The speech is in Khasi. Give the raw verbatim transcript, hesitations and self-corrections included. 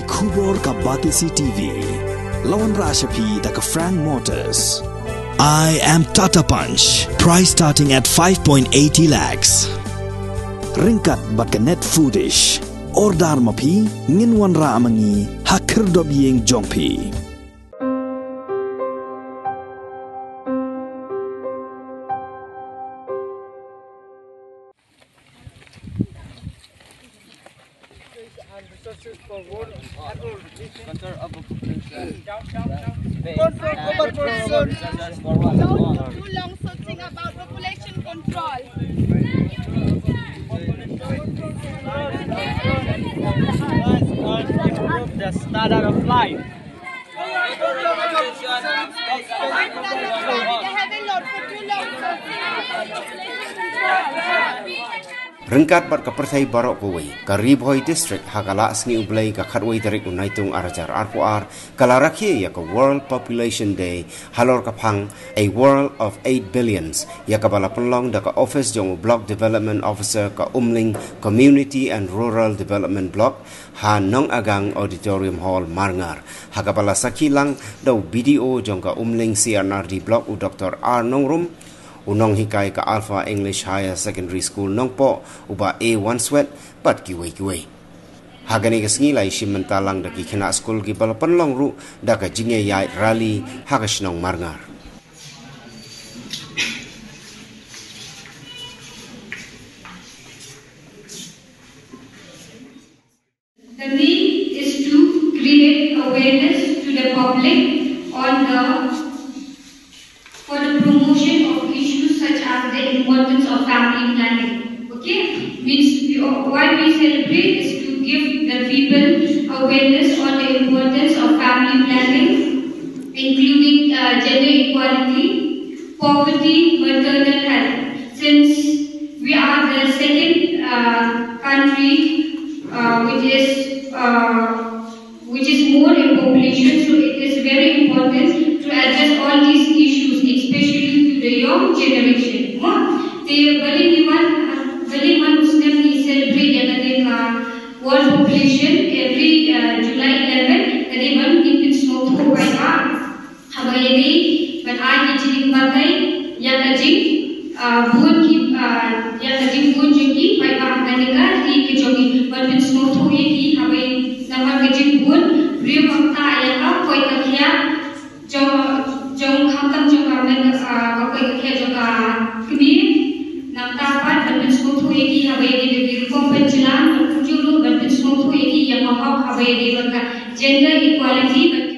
Khubor ka Batesi T V. La wanrah sha phi da ka Frank Motors. I am Tata Punch. Price starting at five point eighty lakhs. Ryngkat bad ka Net Foodish. Order ma phi, ngin wanrah ma ngi ha khyrdop ïing jong phi. And resources for war and all. Control of population. Down, down, down. Control of population. Don't do too long searching about population control. Improve the standard of life. Ryngkat bad ka pyrthei baroh kawei, ka Ri Bhoi District ha ka lad sngi U Blei ka khatwei tarik u Naitung ar hajar arphew ar, ka la rakhe ïa ka World Population Day halor ka phang A World of Eight Billions, ïa kaba la pynlong da ka office jong u Block Development Officer ka Umling Community and Rural Development Block, ha Nongagang Auditorium Hall, Marngar, ha kaba la sakhi lang da u B D O jong ka Umling C and R D Block, u Doctor R Nongrum, u nonghikai ka Alpha English Higher Secondary School Nongpoh, u Bah A Wanswet, bad kiwei kiwei. Ha kane ka sngi la ïashim bynta lang da ki khynnah skul kiba la pynlong ruh da ka jingïaid rally ha ka shnong Marngar. The main is to create awareness to the public on the, for the promotion of issues such as the importance of family planning. Okay? Means we, why we celebrate is to give the people awareness on the importance of family planning, including uh, gender equality, poverty, maternal health. Since we are the second uh, country uh, which is uh, which is more in population, so it is very important to address all these issues, especially to the young generation. Mo, te bale ngi wan, bale man u snem ngi celebrate ïa kane ka World Population every uh, July eleven, ka dei ban ngin pynsngewthuh paidbah haba ïadei bad ai ka jingbatai ïa ka jing uh, bun ki uh, ïa ka jingbun jong ki paidbah ha kane ka ri ka jong ngi, ban pynsngewthuh ïa ki haba namar ka jingbun briew kam ktah ïa ka koit ka khiah jong, jong khamtam jong ka met, uh, ka koit ka khiah jong ka kmie. Nangta pat ban pynsngewthuh ïa ki haba ïadei bad ki rukom pynjlan, ban kumjuh ruh ban pynsngewthuh ïa ki ïa ka hok haba ïadei bad ka gender equality.